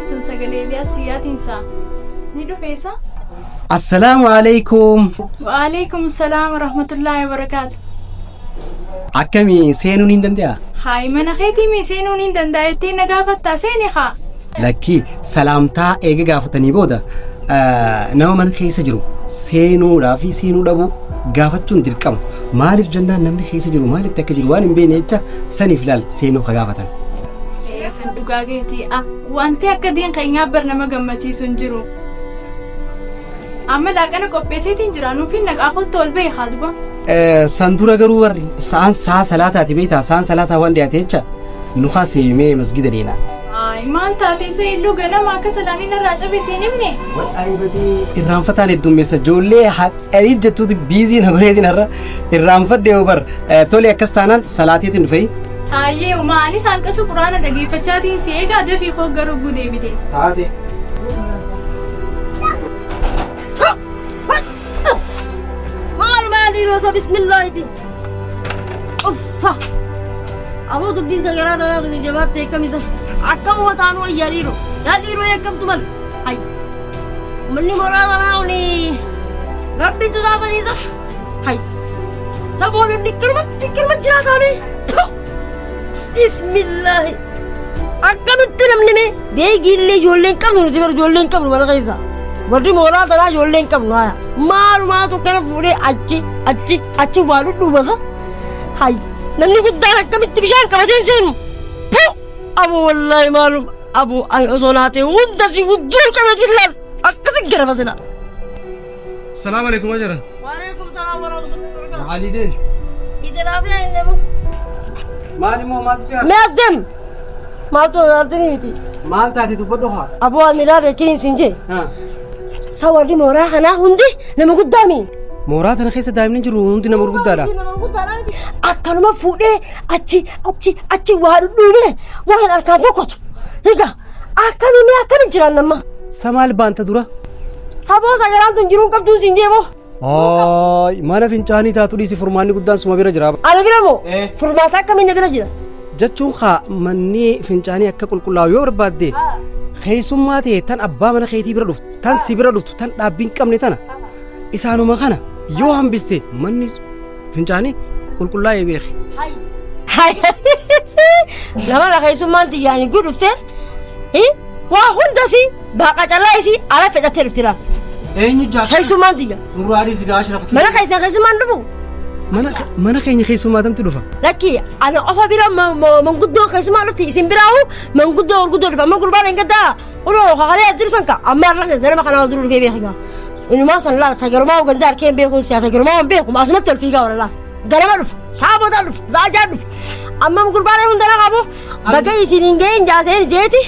Sagaleen tun sagalee Eeliyaas Hiyyaatiin saa. Ni dhufeessa? Assalaamu alaikum. Waalaikum salaam warahmatullaahi wabarakaatu. Akkamii seenuun hin danda'a? Haay mana keetii mi seenuun hin danda'a jettee na gaafattaa seeni haa. Lakkii salaamtaa eega gaafatanii booda nama mana keessa jiru seenuudhaa fi seenuu dhabuu gaafachuun dirqama. Maaliif jennaan namni keessa jiru maalitti akka jiru waan hin beekne jecha saniif laal seenuu ka gaafatan. San dhugaa keetii. Wanti akka diin keenyaa bar nama gammachiisu hin jiru. Amma laaqana qopheesseetiin jira nuufiin naqaa kottu ol bahi haa duba. San dura garuu warri sa'aan sa'a salaataati beektaa sa'aan salaataa waan dhiyaate jecha nu kaasee masgida deena. Ay maal taate isa illuu ganama akka salaaniin irraa cabe siin himne. Wallaahi badii irraanfataan heddummeessa ijoollee haxxanii jettuuti biizii na godheetiin har'a irraanfadhe yoo bar tole akkas taanaan salaateetiin dhufee. Ayyee uma anis hanqasu quraana dhageeffachaatiin si eegaa dafii koo garuu gudeebite. Taate. Maal maal dhiiroo isa bismillaahiti. Uffa. Aboo dubbiin sagaraa tanaa tuni jabaatte akkam isa. Akkamuma taanu wayyaa dhiiroo. Yaa dhiiroo akkamtu mal. Hay. Manni mooraa tanaa kuni rabbi sodaatanii isa. Hay. Saboon inni akkanumatti akkanuma jiraataame. Bismillaahi. Akkamitti namni mee deegii illee ijoollee hin qabnu nuti bara ijoollee hin qabnu mana keessa. Warri mooraa tanaa ijoollee hin qabnu haya. Maalumaatu kana fuudhee achi achi achi waa dhudhuubasa. Hay namni guddaan akkamitti bishaan qabatee hin seenu. Tu aboo wallaahi maalum aboo ani osoo naatee hunda si gudduu qabatee laal akkasi gara basina. Salaamu alaikum ajara. Waalaikum salaam warahmatullahi wabarakatuh. Maalii deen? Itilaafiyaa hin deemu. Maal immoo maaltu si Mee as deem. Maaltu arjini miti. Maal taate dubbadhu haa? Aboo ani ilaala jechuun siin jee. Sa warri mooraa kanaa hundi nama guddaa mi. Mooraa tana keessa daa'imni jiru hundi nama gurguddaadha. Nama guddaadha miti. Akkanuma fuudhee achi achi achi waa dhudhuubee waan harkaan fokkatu. Egaa akkamiin akkamiin jiraan nama. Sa maal baanta dura? Saboo sagaraan tun jiruun qabduun siin jee boo. Haay mana fincaanii taatu dhiisi furmaanni guddaan suma bira jira. Ana bira moo? Furmaata akkamiin na bira jira? Jechuun haa manni fincaanii akka qulqullaa'u yoo barbaadde keessummaa ta'e tan abbaa mana keetii bira dhuftu tan si bira dhuftu tan dhaabbii hin qabne tana isaanuma kana yoo hambiste manni fincaanii qulqullaa'ee beeki. Nama na keessummaan xiyyaanii gudhufte waa hundasi baaqa callaa isii ala fedhattee dhufti laal. Eenyu jaarsa? Keessummaan xiyya. Nurraa dhiisi gaa ashrafa. Mana keessan keessummaan dhufu. Mana keenya keessummaa tamtu dhufa. Lakki ana qofa bira manguddoo keessummaa dhufti isin biraa'u manguddoo gurguddoo dhufa amma gurbaan hin gaddaa kunoo kakalee as jiru san ka amma har'a ganama kanaa duru dhufee beekigaa. Inumaa san laal sagalumaa gandaa harkee hin beekuun siyaa sagalumaa hin beeku asumatti ol fiigaa wala laal. Ganama dhufa sa'a boodaa dhufa sa'a jaa dhufa amma gurbaan hunda na qabu baga isin hin ga'in jaaseen jeeti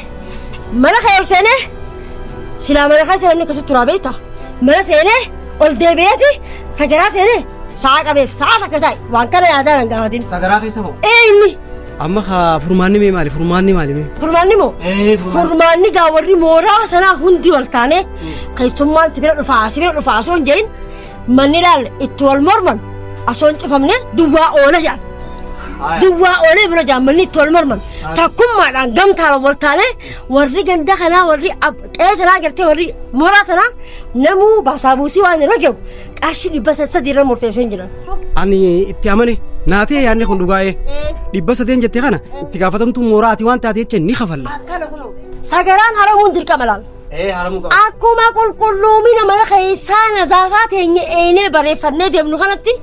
mana kee ol seenee silaa mana keessa namni akkasitti turaa beekta mana seenee ol deebi'eeti sagaraa seenee sa'a qabeef sa'a takka taa'e waan kana yaadaa nan gaafatin. Sagaraa keessa moo? Ee inni Amma haa furmaanni mee maali? Furmaanni maali mee? Furmaanni moo? Ee Furmaanni gaa warri mooraa sanaa hundi wal taanee keessummaan si bira dhufaa si bira dhufaa osoo hin jedhin manni laal itti wal morman osoo hin cufamne duwwaa oola jedhan. Duwwaa oolee bira jedhan manni itti wal morman. Takkummaadhaan gamtaan wal taanee warri ganda kanaa warri qe'ee sanaa gartee warri mooraa sanaa namuu baasaa buusii waan irra gahu qarshii 300 irra murteessee hin jiran. Ani itti amane naatee yaadni kun dhugaa'ee 300 jette kana itti gaafatamtuu mooraa ati waan taate jecha ni kafalla. Akkana kunoo. Sagaraan haramuun dirqama laal. Ee haramuu qaba. Akkuma qulqulluumina mana keessaa nazaafaa teenye eenee bareeffannee deemnu kanatti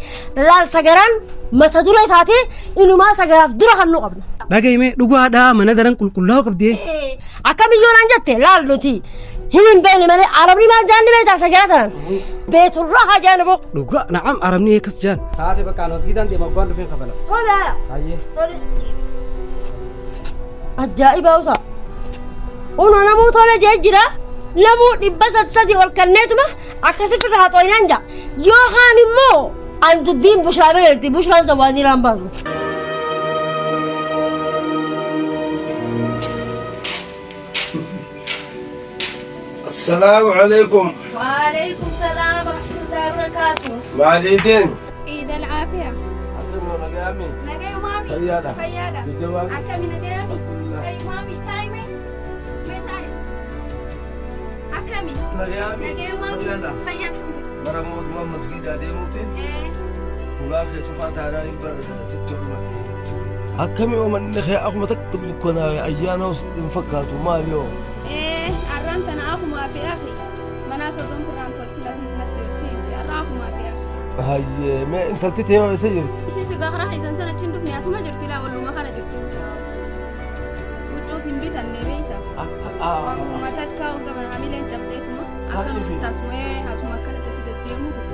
laal sagaraan mata duree taatee inumaa sagaraaf dura kan nu qabna. Dhaga'ime dhugaadhaa mana daran qulqullaa'uu qabdi. Akkamiyyoo naan jette laal nuti hin beekne malee arabni maal jaanni beektaa sagaraa tanaan beeturraa haa jaanni boo. Dhugaa na'am arabni akkas jaan. Taate bakka ani masgiidaan deema abbaan dhufeen kafala. Tole. Hayyee. Tole. Ajaa'iba usa. Uno namuu tole jee jira. Namuu 300 ol kenneetuma akkasitti irraa xooynaan jaa. Yookaan immoo an dubbiin bushaa bira jirti bushaan sawaanii raan baasu. Assalaamu alaikum. Waalaikum salaam warahmatullahi wabarakatuh. Maaliitiin? Eid al-Aafiya. Nagayu maami. Fayyaadha. Fayyaadha. Jajjabaa. Akkami nagayaami? Fayyumaami. Taa'ime. Mee taa'i. Akkami? Nagayaami. Nagayumaa? Fayyaadha. Fayyaa. Bara mootummaa masgiidaa deemuutiin ulaa kee cufaa taanaan hin barre sitti olmate. Akkami oo manni kee akkuma takka dukkanaa'e ayyaana hin fakkaatu maali oo? Ee, arraan tana akumaa fi akhi. Manaa sodoon firraan tolchinatiin sinatti ibsiinte. Arraa akumaa fi akhi. Hayyee mee intalti tee eessa jirti? Isin sigaa karaa keessan sana achiin dhufne asuma jirti laa walluma kana jirtiin saa. Huccuu sin bitanne beeyta. Waanuma takka gaban hamileen cabdeetuma akkanumatti asuma asuma akkanatti achi deddeemuu turte.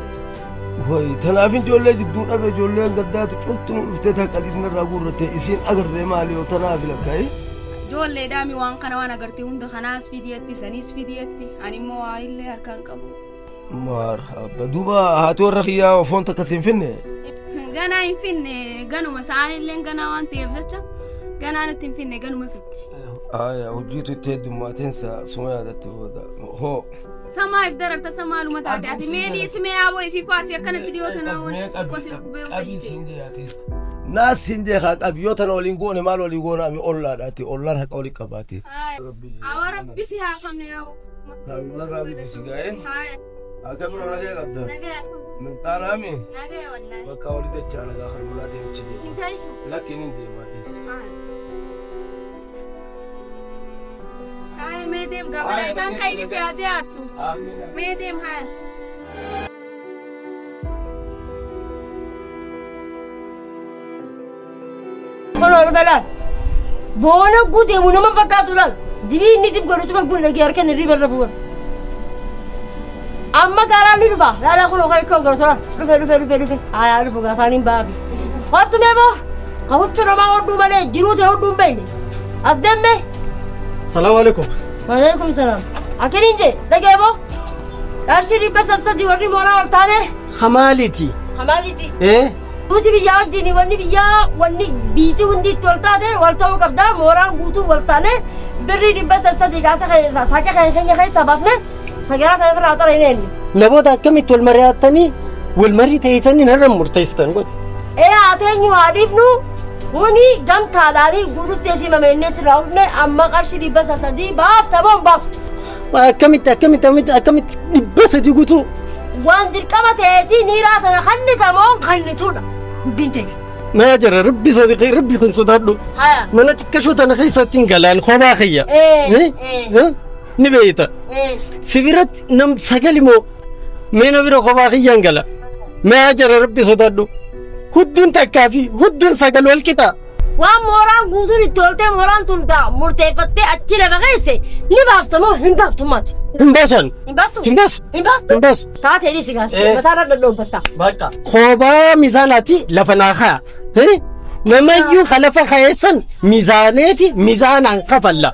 Hoy tanaaf ijoollee jidduu dhabe ijoolleen gaddaatu cuftu nu dhuftee taa qaliidna irraa guurratte isiin agarree maali yoo tanaaf lakkaa'e? Ijoollee daami waan kana waan agartee hunda kanaas fidiyetti saniis fidiyetti ani immoo waa illee harkaan qabu. Marhaba duuba haati warra kiyyaa foon takka siin finne? Ganaa hin finne ganuma sa'aan illee ganaa waan ta'eef jecha ganaa nutti hin finne ganuma fitti. Aya hojiitu itti heddummaateen suma yaadatte booda hoo. Samaaf dararta samaaluma taate ati mee dhiisi mee yaaboo ifii faati akkanatti dhiyoo tanaa waan qosi dhukkubee fayyite. Naas siin jee haa qabi yoo tana waliin goone maal walii goona ami ollaadhaati ollaan haqa walii qabaati. Awa rabbi si haa qabne yaaboo. Rabbi si gaa'e. Akka biroo nagee qabda. Nagee. Minxaanaami. Nagee wallaahi. Bakka olii dachaa nagaa harmulaatiin ichi deema. Hin taayisu. Lakkiin hin deemaa dhiisi. Haaya mee deem gabaraa kan kayni si haa ziyaartu. Mee deem haaya. Kunoo dhufe laal. Boona guuteemu nama fakkaatu laal. Dibii inni dib godhu cufa guun dhagee harka inni riba irra bu'an. Amma gaaraan ni dhufa. Laala kunoo kan ikkoon gara tola. Dhufe dhufe dhufe dhufe. Aayaa dhufu gaafaan hin baabi. Hottu mee boo. Ka huccuu namaa hodhuu malee jiruu ta'e hodhuu hin beekne. As deemme. Salaamu alaikum. Waalaikum salaam. Akkiniin jee dhagee boo. Qarshii 300 warri mooraa ol taane. Hamaaliiti. Hamaaliiti. Ee. Duuti biyyaa wajjin wanni biyyaa wanni biitii hundi itti ol taate wal ta'uu qabda mooraan guutuu wal taane birrii 300 kaasa saqa keenya keessaa baafne sagaraa kana irraa xara hin eenyu. Namoota akkamitti wal mari'attanii wal marii ta'itanii narra murteessitan godhe. Ee haa teenyu haa dhiifnu kuni gamtaadhaanii guutuuf teessifame inni sirraa dhufne amma qarshii 300 baafta moo hin baaftu. Akkamitti akkamitti akkamitti akkamitti 300 guutuu. Waan dirqama ta'eeti niiraa sana kannitamoo kannituudha. Dubbiin ta'e. Maa jira rabbi sodaadhu rabbi kun sodaadhu. Haya. Mana xiqqashoo tana keessatti hin galaan kophaa kiyya. Ni beeyta. Si biratti nam sagali moo mee na bira kophaa kiyyaan gala. Maa jira rabbi sodaadhu. Hudduun takkaa fi hudduun sagal wal qixa. Waan mooraan guutuun itti oltee mooraan tun gaa murteeffattee achi lafa keesse ni baafta moo hin baaftu maati? Hin baasan. Hin baastu? Hin baasu. Hin baastu? Hin baasu. Taatee dhiisi gaas mataarra dhadhoobbatta. Bakka. Kophaa miizaanaati lafa naa kaa'a. Namayyuu ka lafa kaa'essan miizaaneeti miizaanaan kafalla.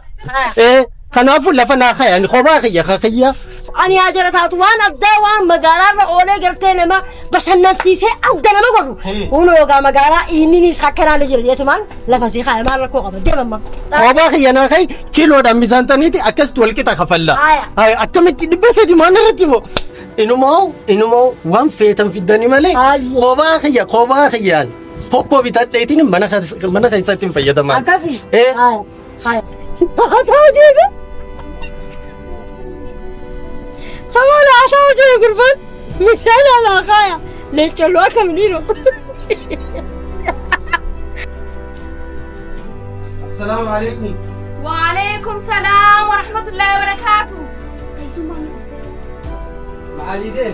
Kanaafuu lafa naa kaa'a ani kophaa kiyya kiyya. Ani haa jara taatu waan addaa waan magaalaarra oolee gartee nama bashannansiisee adda nama godhu. Kun yookaan magaalaa inninis akkanaan jira jechumaan lafa sii kaa'e maal rakkoo qaba deemamma. Kophaa kiyya naa kaa'i kiiloodhaan miizaantaniiti akkasitti wal qixa kafalla. Akkamitti 300 maal irratti moo? Inumaa waan feetan fiddanii malee kophaa kiyya kophaa kiyyaan poppoo bitadheetiin mana keessatti hin fayyadaman. Akkasii. Haa ta'u jechuudha. Samoon haa ta'u jechuudha gurfan mishaan alaa kaaya leencalloo akkamiin Assalaamu alaikum. Waalaikum salaam wa rahmatullahi wa barakaatu. Keessummaan nu dhufte. Maaliidee?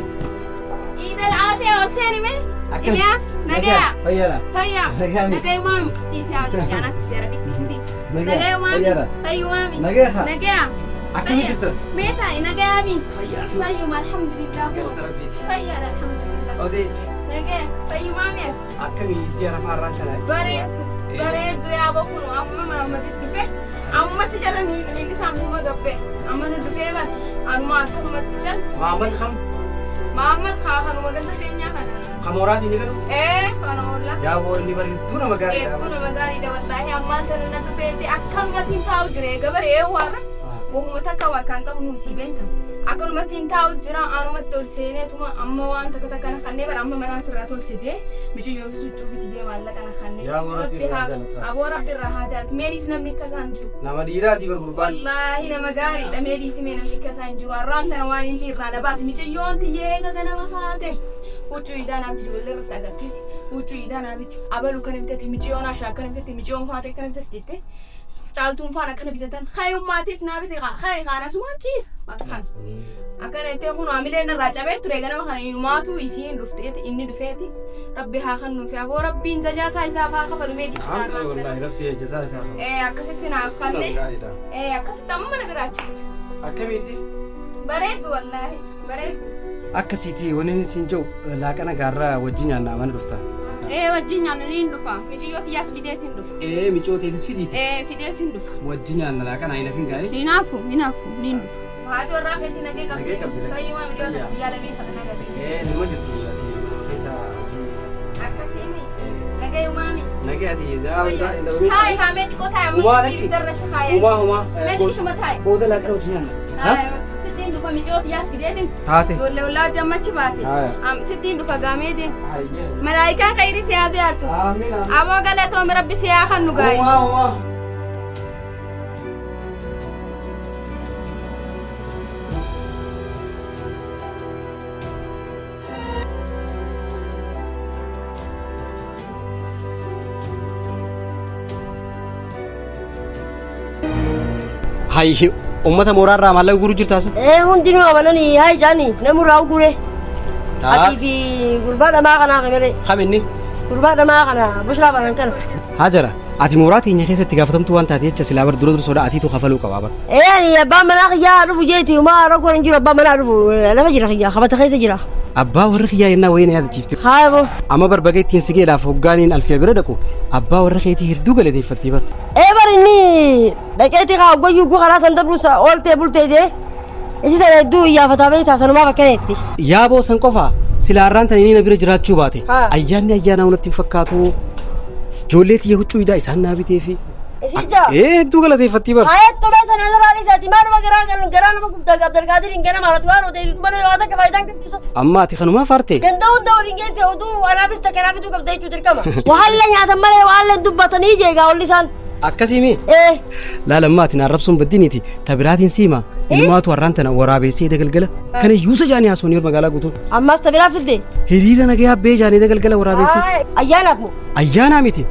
Iid al-caafiya horseeni mee? Ilyas, nagaa. Fayyada. Fayyaa. Nagaa. Nagaa maami. Dhiisi haa jiru anas jara dhiisi dhiisi dhiisi. Nagaa maami. Fayyu maami. Nagaa. Nagaa. Akkamitti jirtan? Mee taa'i nagaa mi? Fayyuma alhamdulillah. Fayyaadha alhamdulillah. Odeessi. Nagaa fayyu maami ati? Akkamii itti arafaarraan kanaa? Bareeddu bareeddu yaaboo kunu amma Mahammadis dhufe amma si jala miilli isaan dhuma gabbe amma nu dhufee bar anuma akkanumatti jal. Mahammad kam? Mahammad haa kanuma ganda keenyaa kana. Kamoraatiin ni galu? Ee kana oolla. Yaaboo inni bareedduu nama gaariidha. Hedduu nama gaariidha wallaahi ammaan tana na dhufeeti akkanumatti hin taa'u jira eega baree warra. Wahuma takka warkaan qabu nu sii beektan. Akkanumatti hin taa'u jira anumatti ol seeneetuma amma waan takka takka na kannee bara amma manaa irraa tolche jee mijiyyoo fi succuu biti jee maallaqa na kannee. Yaa Rabbi irraa jaalata. Aboo Rabbi irraa haa jaalatu. Meeliis namni akka isaan jiru. Nama dhiiraati bar gurbaan. Wallaahi nama gaariidha meeliis mee namni akka isaan jiru. Har'aan tana waan inni irraa na baase mijiyyoon tiyyee eega ganama haate. Huccuu idaa naaf ijoollee irratti agarsiise. Huccuu idaa naa biti. Abalu kana bitate mijiyyoon ashaa kana bitate mijiyyoon faatee kana bitate jettee. Caaltuun faana akkana bitatan hayyummaatis naa bite hayi kaana sumaan ciisa bakkaan akkana jettee kun haamileen irraa cabee ture ganama kana inumaatu isiin dhufteeti inni dhufeeti rabbi haa kennuufi aboo rabbiin jajaasaa isaaf haa kafalu mee dhiisnaa Wallahi Rabbi jazaa isaa. Ee akkasitti naaf kanne ee akkasitti amma mana biraachu Akkamitti? Bareeddu wallaahi bareeddu. Akkasiiti wanni inni siin jiru laaqana gaarraa wajjin nyaannaa mana dhufta. Ee wajjin nyaanna ni dhufa mijiyyoo tiyyaas fideetiin dhufa. Ee micoo teetis fidiiti. Ee fideetiin dhufa. Wajjin nyaanna laaqana hin hafin gaarii. Hinaafu hinaafu ni dhufa. Haati warraa keetii nagee qabdi. Nagee qabdi. Fayyumaa mijiyyoo guyyaa lameen kana nagate. Ee nima jirti ati keessa hojii. Akkasiimi nagee umaami. Nagee ati Hayi haa mee xiqqoo taa'e amma siif darracha haaya. Umaa umaa. Mee xiqqishuma taa'e. Booda laaqana wajjin nyaanna. Sittiin dhufa mijiyyoo tiyyaas fideetiin. Taate. Ijoollee ollaa jammachi baate. Sittiin dhufa gaameetiin. Malaayikaan khayri si haa ziyaartu. Amiin. Aboo galatoomi rabbi si haa kennu gaayi. Umaa umaa. Hayi uummata mooraarraa maallaqa guuruu jirtaas? Ee hundinuu amananii haa ijaani namurraa gure. Atii fi gurbaa dhamaa kanaa malee. Kam inni? Gurbaa dhamaa kana busraa banan kana. Haajara ati mooraa teenya keessatti gaafatamtuu waan taate jecha silaa bar dura dursoodha atiitu kafaluu qabaa bar. Ee ani abbaan manaa kiyyaa dhufu jeeti homaa rakkoon hin jiru abbaan manaa dhufu lafa jira kiyyaa kabata keessa jira. Abbaa warra kiyyaa yennaa wayii na yaadachiifte. Haa boo. Amma bar baga ittiin si geedhaaf hoggaaniin alfiya bira dhaqu abbaa warra keetii hedduu galateeffattii bar. Ee bar inni dhaqeetii kaa hoggayyuu guu karaa san dabruusa ooltee bultee jee isi tana hedduu iyyaafataa beektaa sanumaaf akkaneetti. Yaaboo san qofaa silaarraan tan inni na bira jiraachuu baate ayyaanni ayyaanaa natti hin fakkaatu ijoollee tiyya huccuu idaa isaan naa biteefi. Isi jaa. Ee hedduu galateeffattii bar. Hayattu beektan irraa dhiisaati maaluma garaa galuun garaa nama guddaa Abdelqaadir hin gana maalatu waan odeessitu malee waan takka faayidaan qabdisu. Amma ati kanumaa faarte. Ganda hunda waliin geesse oduu anaafis takka fiduu qabda jechuu dirqama. Wahallee nyaatan malee wahallee dubbatanii jeegaa olli isaan. Akkasiimi. Ee. Laalammaa ati naarrabsuun baddiniiti ta biraatiin siima ilmaatu har'aan tana waraabessee dagalgala kana yuusa jaanii haasawanii magaalaa guutuu. Ammas ta biraa filde. Hiriira nagayaa bee jaanii dagalgala waraabessee. Ayyaanaaf moo? Ayyaanaa miti.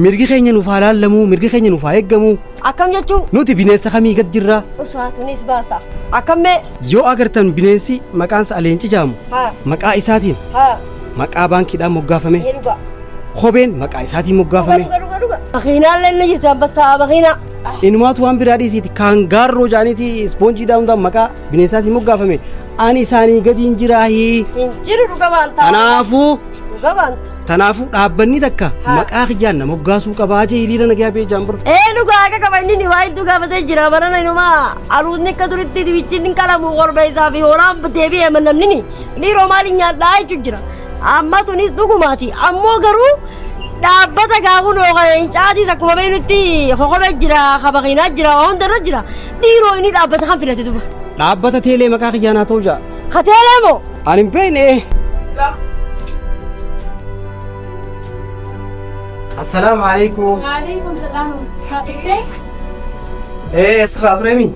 Mirgi keenya nuuf haa laallamuu mirgi keenya nuuf haa eeggamuu. Akkam jechuu? Nuti bineensa kamii gad jirra. Usaatunis baasa. Akkam mee? Yoo agartan bineensi maqaansa aleenci jaamu. Maqaa isaatiin. Maqaa baankiidhaan moggaafame. Kopheen maqaa isaatiin moggaafame. Makiinaallee ni jirti ambassaa makiinaa. Inumaatu waan biraa dhiisiiti kaangaarroo jaaniiti ispoonjiidhaan hundaan maqaa bineensaatiin moggaafame. Ani isaanii gadi hin jiraahi. Hin jiru dhuga baanta. Kanaafuu. Dhuga baanta. Kanaafuu dhaabbanni takka maqaa kiyyaan na moggaasuu qabaa jee hiriira nagayaa bee jaan bira. Ee dhugaa akka qaba inni waa hedduu gaafatee jira barana inumaa aruusni akka duritti dibichiin hin qalamu korbeessaa fi hoolaan deebi'ee namni dhiiroo maaliin nyaadhaa jechuun jira. Amma tunis dhugumaati ammoo garuu dhaabbata gaafuun yookaan caatiis akkuma beeknutti kokobe jira kabaqiinaa jira waa hundarra jira dhiiroo inni dhaabbata kan filate duba. Dhaabbata teelee maqaa kiyyaan haa ta'u jaa. Ka teelee moo? Ani hin beekne. Assalaamu alaikum. Waalaikum salaam. Saaxittee? Ee asirraa tureemi.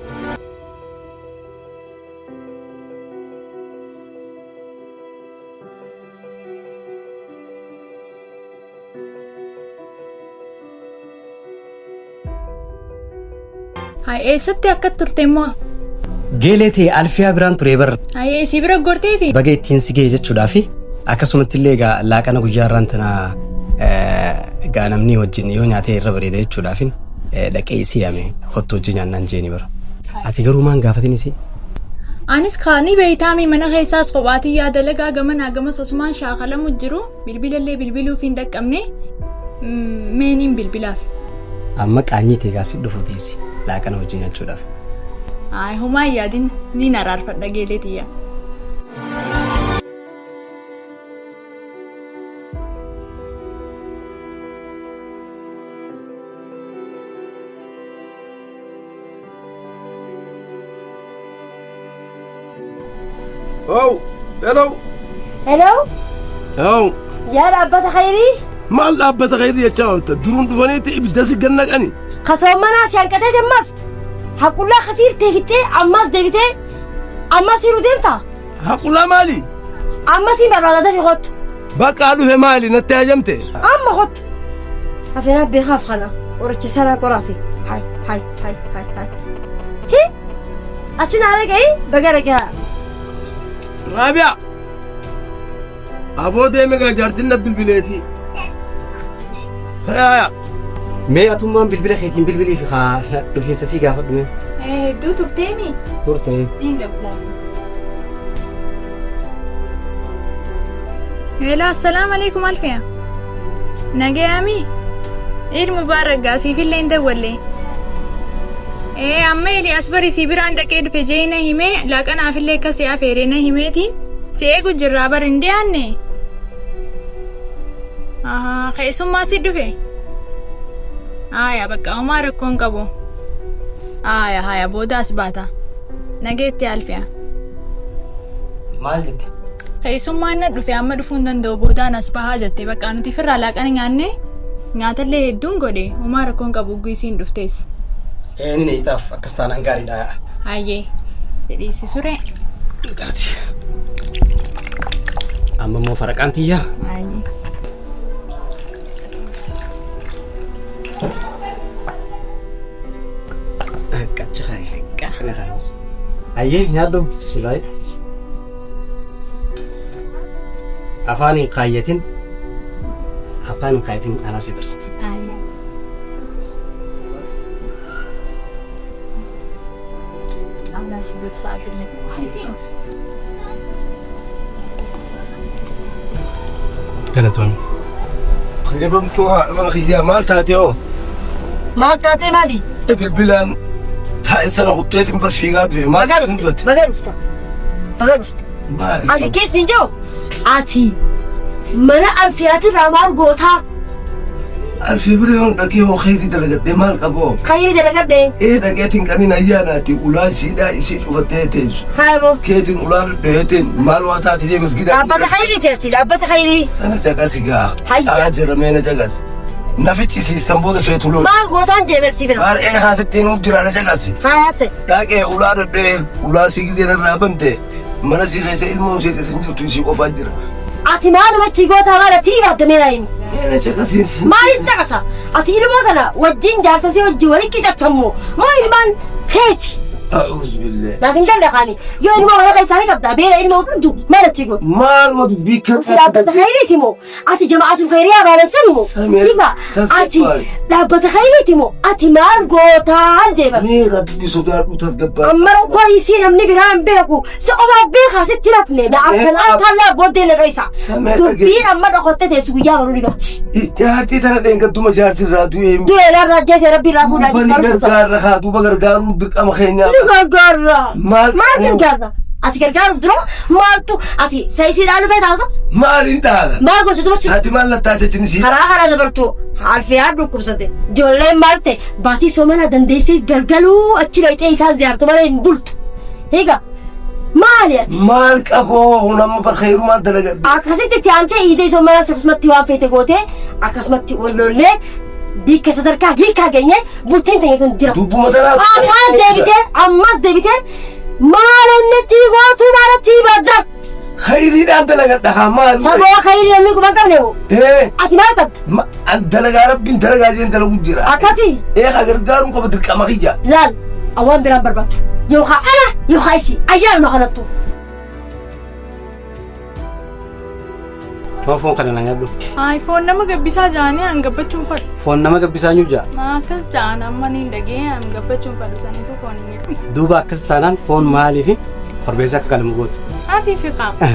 Hai eessatti akka turte immoo? Geelee ta'e alfiyaa biraan ture bar. Hai si bira gorteeti? Baga ittiin si ga'e jechuudhaafi akkasumatti illee egaa laaqana guyyaa irraan tana egaa namni wajjin yoo nyaatee irra bareeda jechuudhaafi dhaqee isii yaame kottu wajjin nyaannaan jeeni bara. Ati garuu maan gaafatin isii? Anis kaanii beeytaami mana keessaas kophaatii yaada lagaa gamanaa gamas osumaan shaakalamu jiru bilbilallee bilbiluuf hin dhaqqabne meeniin bilbilaaf. Amma qaanyii ta'e gaasi dhufu teessi laaqana wajjin nyaachuudhaaf. Ay homaa hin yaadin niin araarfadha geelee tiyya. Oh, hello. Hello? Oh, Yaa dhaabbata khayrii? Maal dhaabbata khayrii jechaa oolta? Duruun dhufaniitti ibidda si gannaqani. Kasoommanaa si hanqatee ammas haqullaa kasiirtee fixxee ammas deebitee ammas hiruu deemta? Haqullaa maali? Ammas hin barbaada dafii kottu. Bakka dhufe maali natti hajamte? Amma kottu. Afeenaan beekaaf kana qoricha sanaa qoraafi. Hay hay hay hay hay. Hi! Achi naa dhaqee baga dhaqee. Raabiyaa. Aboo deeme gaa jaartiin na bilbileeti. Sayaaya. Mee atummaan bilbila keetiin bilbilii fi haa dhufiinsa sii gaafadhu mee. Hedduu turteemi. Turte. Niin dabala. Hello, assalaamu alaikum Alfiya. Nagayaami? Eid Mubarak gaa siifillee hin dawwalle. Ee amma Eliyaas bari sii biraan dhaqee dhufe jee na himee laaqanaafillee akka si afeere na himeetiin si eegu jirraa bar hin dhiyaanne. Ahaa, keessummaa si dhufe? Haaya bakka homaa rakkoo hin qabu. Haaya haaya booda as baata. Nageetti Alfiya. Maal jette? Keessummaan na dhufe amma dhufuu hin danda'u boodaan as bahaa jette bakka nuti firraa laaqana nyaanne nyaatallee hedduun godhe homaa rakkoo hin qabu ugguu isiin dhuftes. Ee ni itaaf akkas taanaan gaariidha. Hayyee jedhiisi suree. Taati. Amma immoo faraqaan tiyyaa. Hayyee. Qacha kana kanas. Hayyee nyaadhu bismillah. Afaan hin kaayyatin. Afaan hin kaayyatin anaa si barsa. Hayyee. Amna si dabsaa illee. Galatoon. Qabamtuu haadha mana kiyyaa maal taate hoo? Maal taatee maali? Bilbilaan taa'e sana kutteetiin bar fiigaa dhufe maal Baga dhufte. Baga dhufte. Baga dhufte. Maali? Ati keessa hin jiru? Ati mana alfiyaatirraa maal gootaa? Alfii bira yoon dhaqee hoo khayrii dalagadhee maal qaboo? Khayrii dalagadhee? Ee dhaqeetiin qaniin ayyaanaati ulaa isiidhaa isii cufattee teessu. Haabo. Keetiin ulaa dhadhayeetiin maal waa taate jee masgidaa. Dhaabbata khayrii teessi dhaabbata khayrii. Sana caqasi gaa. Hayya. Haa jira na caqasi. Nafichi siisan booda feetu lola. Maal gootaan jee beeksii bira. Maal ee haasittiin nuuf jira na caqasi. Haa haase. Dhaqee ulaa dhadhee ulaa sii gizee irraa bante mana sii keessa ilmoon seete sin jirtu isii qofaa jira. Ati maaluma achii gootaa maal achii baadamee naa himi. Mee na caqasiin. Maalis caqasa? Ati ilmoo tana wajjin jaarsa si wajjin waliin qicattammoo moo ilmaan keeti? A'uuzu billahi. Naaf hin galle kaani. Yoo ilmoo mana keessaa ni qabda beela ilmoo qabdu maal achii goota? Maaluma dubbii kan Si dhaabbata khayriiti moo? Ati jama'atul khayriyaa baanan sani moo? Samir, Hiba ati tasgabbaa'e. dhaabbata khayriiti moo? Ati maal gootaan jeeba? Mee rabbi sodaadhu tasgabbaa'e. Amma rakkoo isii namni biraa hin beeku. Si qofaaf beekaa sitti rafne na akkan altaallaa booddee na dhoysa. Samir, Dubbiin amma dhokotte teessu guyyaa baruu ni baati. Jaartii tana dheengadduma jaarsi irraa du'ee Du'e narraa ajjeese rabbi irraa fuudhaa Duuba ni gargaarra haa duuba gargaaruun dirqama keenyaa. Ni gargaarra. Maal Maal gargaarra? Ati gargaaruuf dura maaltu ati saayisii dhaalu feetaa osoo? Maaliin dhaala? Maal gocha dubachi? Ati maal lattaateetiin isii? Karaa karaa dabartu alfiyaa dhukkubsate. Ijoolleen maal ta'e baatii soomana dandeessee galgaluu achi dhaqxee isaan ziyaartu malee hin bultu. Egaa maali ati? Maal qaboo kun amma barkayrumaan dalagadhu. Akkasitti itti aantee iidee soomana akkasumatti waan feete gootee akkasumatti wal lollee bikka sadarkaa hiikaa geenye bultiin teenya tun jira. Dubbuma tanaa. Ammas deebitee ammas deebitee maal inni achii gootuu maal achii badda? Khayriidhaan dalagadha haa maal? Sababa khayrii namni quba hin qabne moo? Ee. Ati maal qabda? An dalagaa rabbiin dalagaa jeen dalagu jira. Akkasii? Ee haa gargaaruun qaba dirqama kiyya. Laal awwaan biraan barbaadu. Yookaan ana yookaan isii ayyaanuma kanattu. Foon foon kana na nyaadhu. Ay foon nama gabbisaa ja'anii an gabbachuun fadhu. Foon nama gabbisaa nyu ja'a. Akkas ja'an amma niin dhagee an gabbachuun fadhu saniifuu foon hin nyaadhu. Duuba akkas taanaan foon maaliif korbeessa akka kalamu gootu? Ati fi qaama.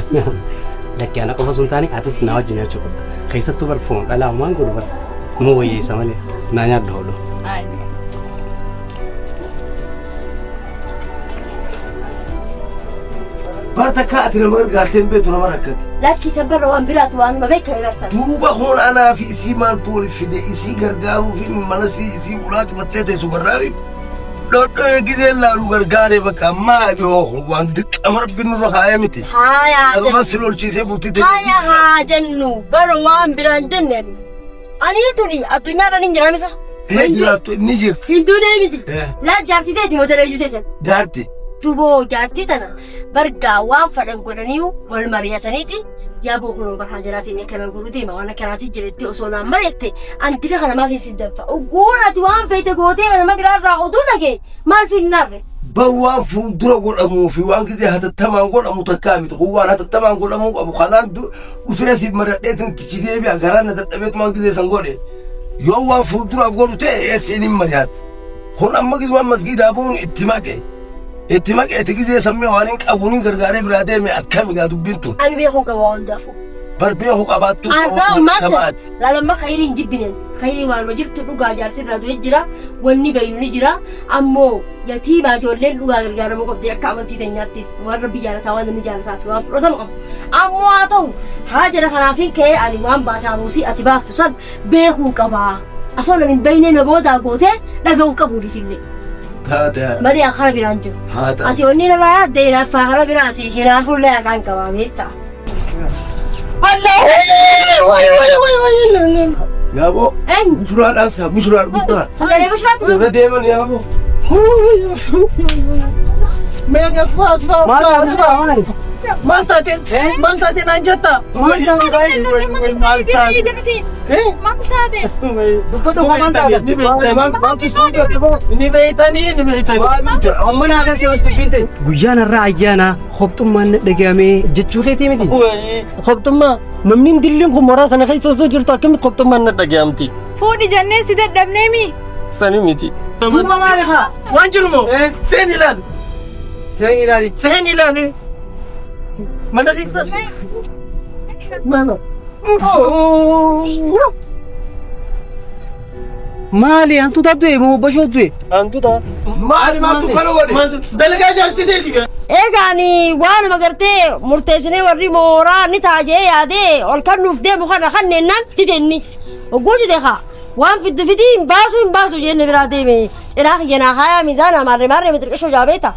Lakki ana qofa sun taane atis na wajjin nyaachuu qabda. Keessattuu bar foon dhalaa waan godhu bar nama wayyeessa malee naa nyaadhu hodhu. Ay. Bar takka ati nama gargaartee hin beektu nama rakkate. Lakki isa barra waan biraatu waanuma beekame barsan. Duuba kun anaa fi isii maaltu wal fide isii gargaaruu fi mana isii ulaa cufattee teessu gargaariif. Dhodhoo gizeen laalu gargaaree bakka maali hoo waan dirqama rabbi nurra kaa'ee miti. Haya Dhuma jennu. si lolchiisee bultii Haya haa jennu bara waan biraan jenne ani. Ani tuni addunyaadhaan hin jiraamisa. ta'e jiraattu ni jirti. Hin duunee miti. Eh. Laa jaartii ta'eeti moo dalayyuu ta'eeti. Jaarti. Duboo jaartii tana bargaa waan fadhan godhanii wal mari'ataniiti yaa bokunoo barhaa jiraatiin akkana godhu deema waan akkanaati jiretti osoo naan mari'atte antila kana maaf hin siddanfa. Ogguun ati waan feete gootee nama biraarraa oduu dhagee maal finnaarre. Bar waan fuuldura godhamuu fi waan gisee hatattamaan godhamu takkaa miti. Kun waan hatattamaan godhamuu qabu. Kanaan dhufee si maradheetiin itti si deebi'a. Garaan na dadhabeetumaan gisee san godhe. Yoo waan fuulduraaf godhu ta'e eessiin hin mari'atu. Kun amma gisee waan masgiidaa bu'uun itti maqe. Itti maqe itti gisee sammee waan hin qabuun hin gargaaree biraa deeme akkami gaa dubbiin tun. Ani beekuun qaba waan hundaafuu. Bar beeku qabaattu Arraa maal kamaati. Laalamma khayrii hin jibbinen. Khayrii waanuma jirtu dhugaa jaarsi irraa du'e jira. Wanni bayu ni jira. Ammoo yatiimaa ijoolleen dhugaa gargaaramuu qabdi akka amantii teenyaattis waan rabbi jaalataa waan namni jaalataa fi waan fudhatamu qabu. Ammoo haa ta'u haa jara kanaafin ka'ee ani waan baasaa buusii ati baaftu san beekuun qaba. Osoo nan hin beekne na boodaa gootee dhaga'uun qabu illee. Taate Malee akkana biraan jiru. haa ta'u. Ati onni narraa yaadde hinaaffaa kana biraati hinaafuullee haqaan qabaa beektaa. Yaaboo. Eenyu? Bushuraadhaan saa bushuraa guddaa. Sagalee bushuraatti? Irra deeman yaaboo. Maal taate? Maal taate naan jetta? Maal taate? Maal taate? Dubbatu maal taate? Ni beektanii. Ni beektanii ni beektanii. Amma naa kan keessa dubbiin ta'e. Guyyaan har'aa ayyaana hobxummaan na dhagahame jechuu keetii miti. Qobxummaa namni dilliin kun mooraa sana keessa osoo jirtu akkamitti qobxummaan na dhagayamti? Fuudhi jennee si dadhabneemi. Sani miti. Duuba maali haa? Waan jiru moo? Seen ilaali. Seen ilaali. Seen ilaali. Mana keessa. Mana. Maali hantuuta du'e moo bashoo du'e? Hantuuta. Maali maaltu kana godhe? Dalagaa jaartii teeti. Egaa ani waanuma gartee murteessinee warri mooraa ni taajee yaadee ol kannuuf deemu kana kanneennan dide inni. Ogguu dide haa waan fiddu fidii hin baasu hin baasu jenne biraa deeme cinaa kiyyanaa haayaa miizaanaa maarree maarree mixirqishoo jaabeeta.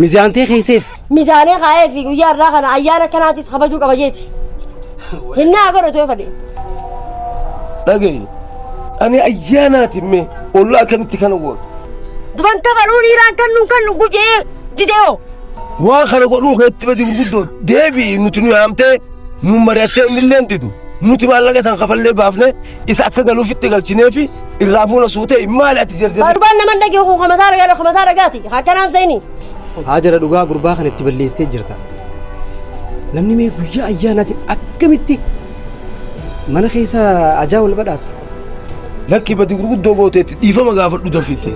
Mizaantee keesseef. Miizaanee kaayee fi guyyaa irraa kana ayyaana kanaatis kabajuu qaba jeeti. Hinnaa godhatu yoo fedhe. Dhaga'i. Ani ayyaanaati mee ollaa akkamitti kana gootu? Duban kabaluu dhiiraan kannuun kannu gujee didee hoo. Waan kana godhuun keetti badi gurguddoo deebi'i nuti nu yaamtee nu mari'attee innillee hin didu. Nuti maallaqa san kafallee baafne isa akka galuufitti galchinee fi irraa fuula suutee maali ati jarjarri. Duban naman dhagee kun kamataa dhagaa kamataa dhagaati. Akkanaan seeni. Haa jara dhugaa gurbaa kana itti balleessitee jirta. Namni mee guyyaa ayyaanaatiin akkamitti mana keessa ajaa wal badhaasa? Lakki badi gurguddoo gooteetti dhiifama gaafadhu dafiitti.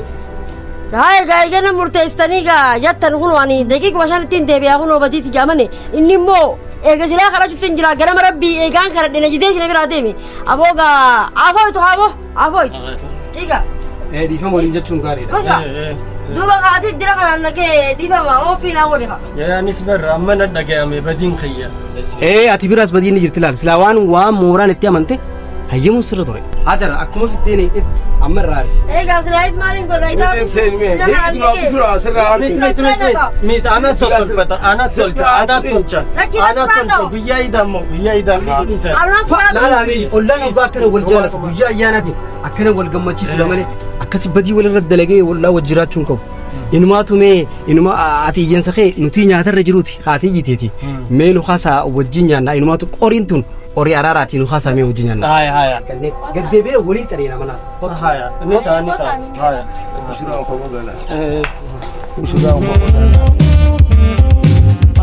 Haa egaa eegana murteessitanii gaa jettan kun ani daqiiquma shanittiin deebi'aa kun badiiti jaamane inni immoo eega silaa kadhachuutti hin jira ganama rabbii eegaan kadhadhe na jidee sina biraa deeme aboo gaa afooytu aboo afooytu ciiga Dhiifama waliin jechuun gaariidha. gosa duuba kaati dira kanaan nagee dhiifama oofii naa wali haa. Anis barra amma na dhagayame badiin kiyya. Ee ati biraas badiin ni jirti laal silaa waan waan mooraan itti amante hayyamuun sirra ture. Haa jara akkuma fittee neetetti amma irraa ari. Egaa silaayis maaliin godha isaa. Seen mee deebi'i duraa bushuraa sirraa Miti miti miti miti ana tolfata ana tolcha ana tolcha ana tolcha guyyaa idammo guyyaa idammo. Laala ollaan abbaa akkana wal jaalatu guyyaa ayyaanaatiin akkana wal gammachiisu malee akkasi badii walirra dalagee wallaa wal jiraachuun qabu. Inumaatu mee inuma ati iyyansa kee nuti nyaatarra jiruuti haati iyyiteeti. Mee nu haasaa wajjin nyaannaa inumaatu qoriin tun qorii araaraati nu haasaa mee wajjin nyaannaa. Haya haya. Gaddeebi'ee walii xareena manaas. Haya ni ta'a ni ta'a. Haya. Bushuraa uffama gala. Bushuraa uffama gala.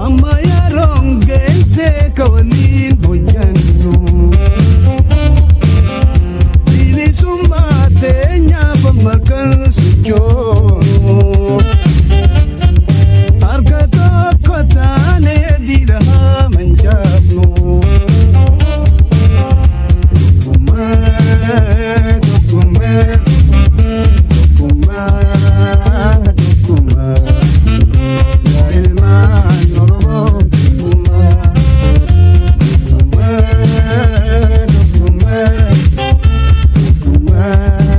Amma yeroon geesse ka waliin hojjannu.